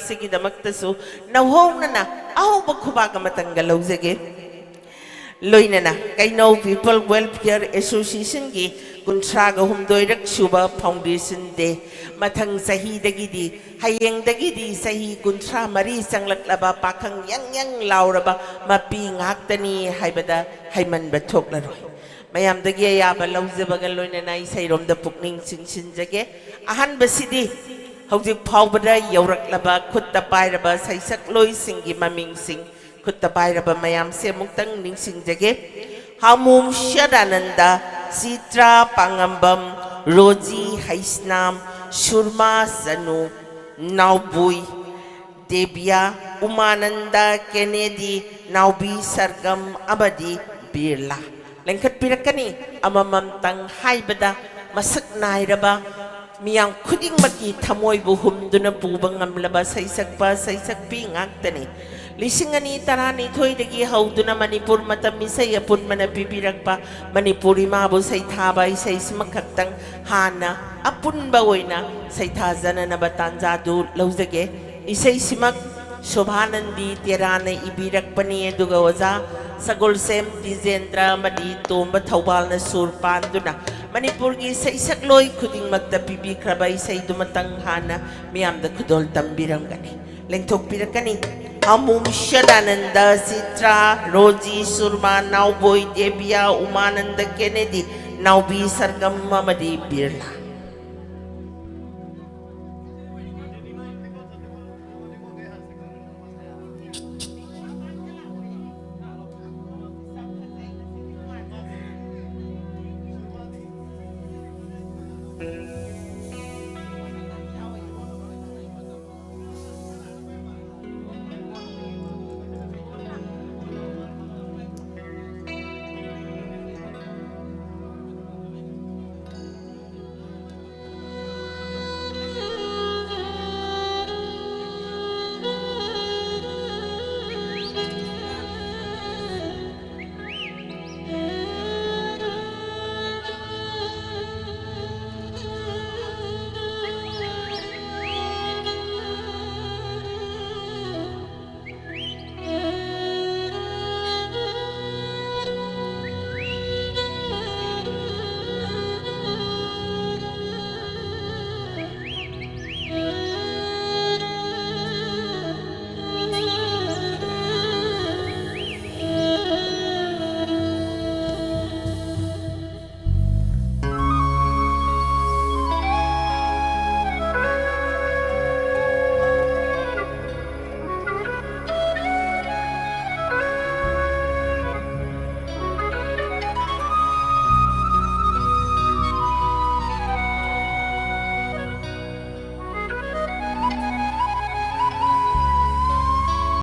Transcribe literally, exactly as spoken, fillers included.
ꯁꯤꯒꯤꯗꯃꯛꯇꯁꯨ ꯅꯧꯍꯧꯅꯅ ꯑꯍꯧꯕ ꯈꯨꯕꯥꯛ ꯑꯃꯇꯪꯒ ꯂꯧꯖꯒꯦ꯫ ꯂꯣꯏꯅꯅ ꯀꯩꯅꯧ People Welfare Association ꯒꯤ ꯀꯨꯟꯊ꯭ꯔꯥꯒ ꯍꯨꯝꯗꯣꯏꯔꯛ ꯁꯨꯕ Foundation Day, ꯃꯊꯪ ꯆꯍꯤꯗꯒꯤꯗꯤ, ꯍꯌꯦꯡꯗꯒꯤꯗꯤ ꯆꯍꯤ ꯀꯨꯟꯊ꯭ꯔꯥ ꯃꯔꯤ ꯆꯪꯂꯛꯂꯕ ꯄꯥꯈꯪ ꯌꯪ ꯌꯪ ꯂꯥꯎꯔꯕ ꯃꯄꯤ ꯉꯥꯛꯇꯅꯤ ꯍꯥꯏꯕꯗ ꯍꯩꯃꯟꯕ ꯊꯣꯛꯂꯔꯣꯏ꯫ ꯃꯌꯥꯝꯗꯒꯤ ꯑꯌꯥꯕ ꯂꯧꯖꯕꯒ ꯂꯣꯏꯅꯅ ꯏꯁꯩꯔꯣꯝꯗ ꯄꯨꯛꯅꯤꯡ ꯆꯤꯡꯁꯤꯟꯖꯒꯦ꯫ ꯑꯍꯥꯟꯕꯁꯤꯗꯤ ꯍꯧꯖꯤꯛ ꯐꯥꯎꯕꯗ ꯌꯧꯔꯛꯂꯕ ꯈꯨꯠꯇ ꯄꯥꯏꯔꯕ ꯁꯩꯁꯛꯂꯣꯏꯁꯤꯡꯒꯤ ꯃꯃꯤꯡꯁꯤꯡ ꯈꯨꯠꯇ ꯄꯥꯏꯔꯕ ꯃꯌꯥꯝꯁꯦ ꯑꯃꯨꯛꯇꯪ ꯅꯤꯡꯁꯤꯡꯖꯒꯦ꯫ ꯍꯥꯃꯨꯝ ꯁꯗꯥꯅꯟꯗ, ꯆꯤꯇ꯭ꯔꯥ ꯄꯥꯉꯝꯕꯝ, ꯔꯣꯖꯤ ꯍꯩꯁꯅꯥꯝ, ꯁꯨꯔꯃꯥ ꯆꯅꯨ, ꯅꯥꯎꯕꯣꯏ ꯗꯦꯕꯤꯌꯥ, ꯎꯃꯥꯅꯟꯗ ꯀꯦꯅꯦꯗꯤ, ꯅꯥꯎꯕꯤ ꯁꯔꯒꯝ ꯑꯃꯗꯤ ꯕꯤꯔꯂꯥ꯫ ꯂꯦꯡꯈꯠꯄꯤꯔꯛꯀꯅꯤ꯫ ꯑꯃꯃꯝꯇꯪ ꯍꯥꯏꯕꯗ ꯃꯁꯛ ꯅꯥꯏꯔꯕ, ꯃꯤꯌꯥꯝ ꯈꯨꯗꯤꯡꯃꯛꯀꯤ ꯊꯃꯣꯏꯕꯨ ꯍꯨꯝꯗꯨꯅ ꯄꯨꯕ ꯉꯝꯂꯕ ꯁꯩꯁꯛꯄ ꯁꯩꯁꯛꯄꯤ ꯉꯥꯛꯇꯅꯤ꯫ ꯂꯤꯁꯤꯡ ꯑꯅꯤ ꯇꯔꯥꯅꯤꯊꯣꯏꯗꯒꯤ ꯍꯧꯗꯨꯅ ꯃꯅꯤꯄꯨꯔ ꯃꯇꯝ ꯏꯁꯩ ꯑꯄꯨꯟꯕꯅ ꯄꯤꯕꯤꯔꯛꯄ ꯃꯅꯤꯄꯨꯔ ꯏꯃꯥꯕꯨ ꯁꯩꯊꯥꯕ ꯏꯁꯩꯁꯤꯃꯈꯛꯇꯪ ꯍꯥꯟꯅ ꯑꯄꯨꯟꯕ ꯑꯣꯏꯅ ꯁꯩꯊꯥꯖꯅꯅꯕ ꯇꯥꯟꯖꯥꯗꯨ ꯂꯧꯖꯒꯦ꯫ ꯏꯁꯩꯁꯤꯃꯛ ꯁꯣꯚꯥꯅꯟꯗꯤ ꯇꯦꯔꯥꯅ ꯏꯕꯤꯔꯛꯄꯅꯤ, ꯑꯗꯨꯒ ꯑꯣꯖꯥ ꯁꯒꯣꯜꯁꯦꯝ ꯇꯤꯖꯦꯟꯗ꯭ꯔ ꯑꯃꯗꯤ ꯇꯣꯝꯕ ꯊꯧꯕꯥꯜꯅ ꯁꯨꯔ ꯄꯥꯟꯗꯨꯅ ꯃꯅꯤꯄꯨꯔꯒꯤ ꯁꯩꯁꯛꯂꯣꯏ ꯈꯨꯗꯤꯡꯃꯛꯇ ꯄꯤꯕꯤꯈ꯭ꯔꯕ ꯏꯁꯩꯗꯨꯃꯇꯪ ꯍꯥꯟꯅ ꯃꯤꯌꯥꯝꯗ ꯈꯨꯗꯣꯜ ꯇꯝꯕꯤꯔꯝꯒꯅꯤ, ꯂꯦꯡꯊꯣꯛꯄꯤꯔꯛꯀꯅꯤ꯫ ꯍꯥꯃꯨꯝ ꯁꯗꯥꯅꯟꯗ, ꯆꯤꯇ꯭ꯔꯥ, ꯔꯣꯖꯤ, ꯁꯨꯔꯃꯥ, ꯅꯥꯎꯕꯣꯏ ꯗꯦꯕꯤꯌꯥ, ꯎꯃꯥꯅꯟꯗ ꯀꯦꯅꯦꯗꯤ, ꯅꯥꯎꯕꯤ ꯁꯔꯒꯝ ꯑꯃꯗꯤ ꯕꯤꯔꯂꯥ꯫